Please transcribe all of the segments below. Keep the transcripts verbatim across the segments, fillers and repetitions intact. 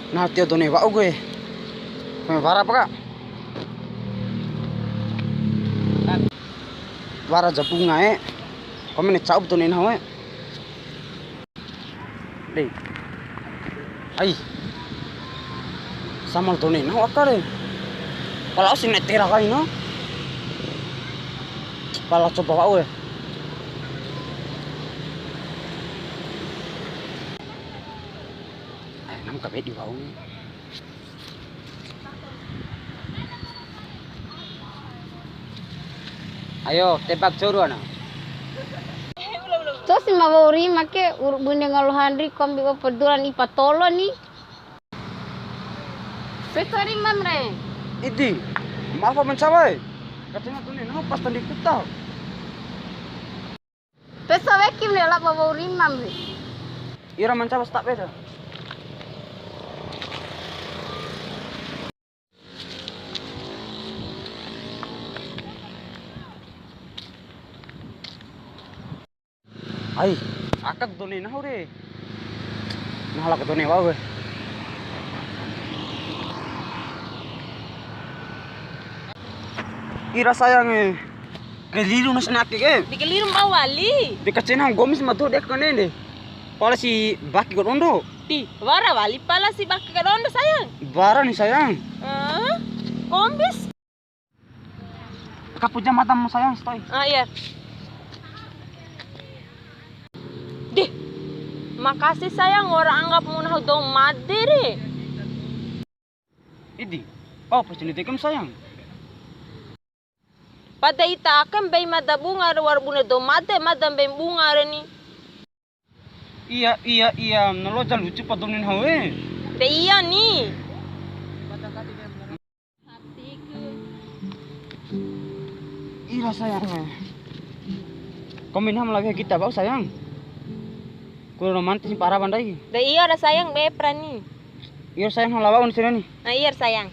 Nah, tio done wa'u gue. Kome wara pa ka? Wara jabu ngae. Kome ne ca'u done nahu e. Dei. Ai. Sama done nahu aka re. Pala ausi ne tera kaina. Pala coba wa'u e. Ai, nam ka wedi wa'u ni. Ayo, tebak coru ana. Cosi ma wa'u rima ke, uru bune ngalo handri kombi wa peduran ipa tolo ni. Peso rimam re. Idi, maaf Aman Sawa e. Katanya tuh nih, nah pas tadi kuta. Peso wekim re, labo wa'u rimam re. Ira mancawa stap beda. Ai, akak done nahu re. Nah, lako done wa'u. Ira sayang e. Keliru nas nake ke. Di keliru mbau wali. Di kacena gomis ma doho dek kone ne. Pala si baki ko dondo. Di, wara wali pala si baki ko dondo sayang. Wara ni sayang. Ah, kombis. Kapuja matamu sayang, stoi. Ah, iya. Dih, makasih sayang, wara anggap mu nahu dou made re. Idi, kau pasti ni tekem sayang. Pada ita ake mbei mada bunga re, wara bune dou made mada mbei bunga re ni. Iya, iya, iya, na loja lucu pa dou ni nahu e. De iya ni. Ira sayang e. Kombi nahu ma lao weha gita bau sayang. Kura romantis para bandai. De iya ra sayang be prani. Iya sayang, lao wa'u ni sini ni. Nah, iya ra sayang.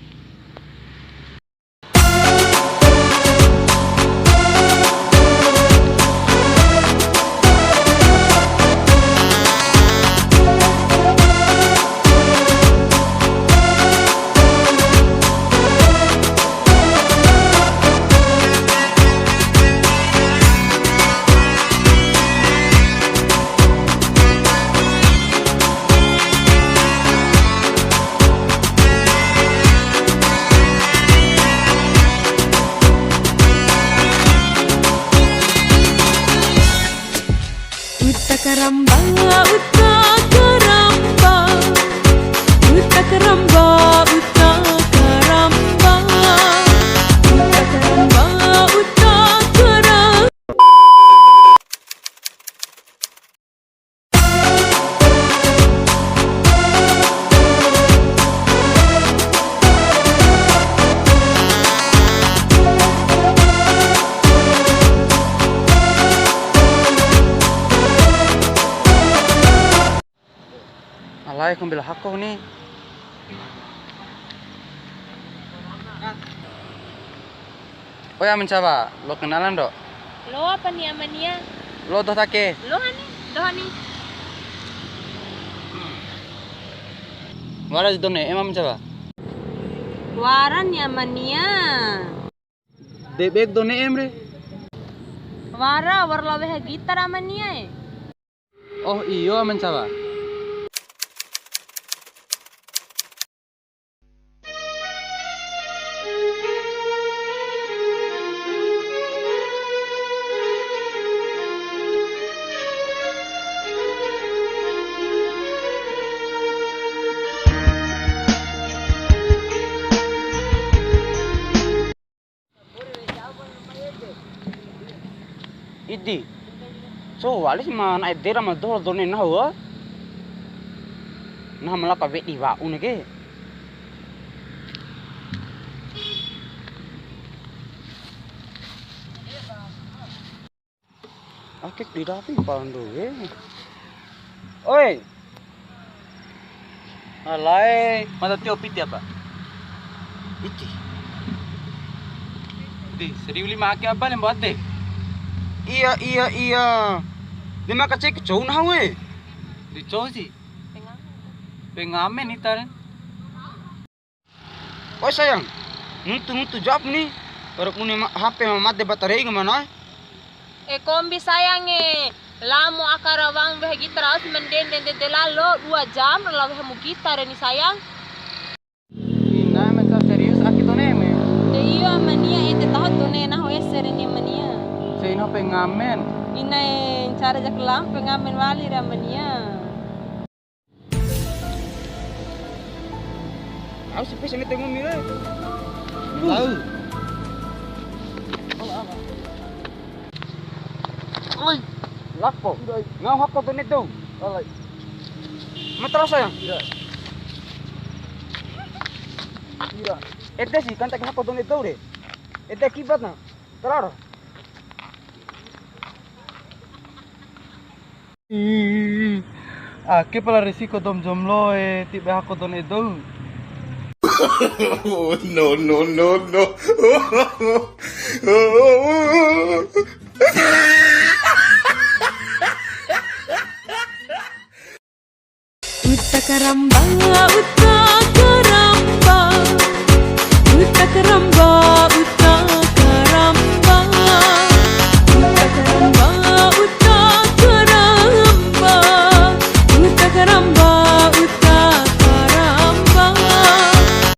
Uta karamba, uta karamba, uta karamba, uta karamba, uta karamba, uta karamba. Alai, kombi lao hako ni. Oe, Aman Sawa, lo kenalan do? Lo apa ni, Amania? Lo doho ta ake? Lo hani, lo hani. Wara di dou ne'em, Aman Sawa? Wara ni, Amania. De bek dou ne'em re. Wara, wara lao weha gitar, Amania e. Oh iyo, Aman Sawa. Idi. So, wali si ma na'e dera ma doho done nahu. Nahu ma lao ka wedi wa'u neke. Ake di rapi pando e. Oi. Alai, mada tio piti apa? Iti. Di, seribu lima ake apa lembo ade? Iya, iya, iya. Lima kacek cou nahu e. Di cou si. Pengamen ita re. Oi sayang, nuntu-nuntu jawab ni. Baru bune ma-, H P ma made baterai ke mana? E kombi sayang e, lamo aka rawang weha gitar aus mendende-dende lalo dua jam ra lao weha mu gitar ni sayang. Ina, me cau serius aki tone me. De iyo amania, ente taho tone nahu ese re ni amania. Seina pengamen. Ina e, ncara jak lampe ngamen wali ra amania. Au sepi sini tengok mire. Tahu. Oi, lapo. Ngau hako done dou. Alai. Matrasa ya? Iya. Iya. Ede sih kan tak hako done dou re. Ede akibat na. Teror. Ih, ake pala resiko dou ma jomlo e, ti be hako done dou. No, no, no, no. Uta karamba, uta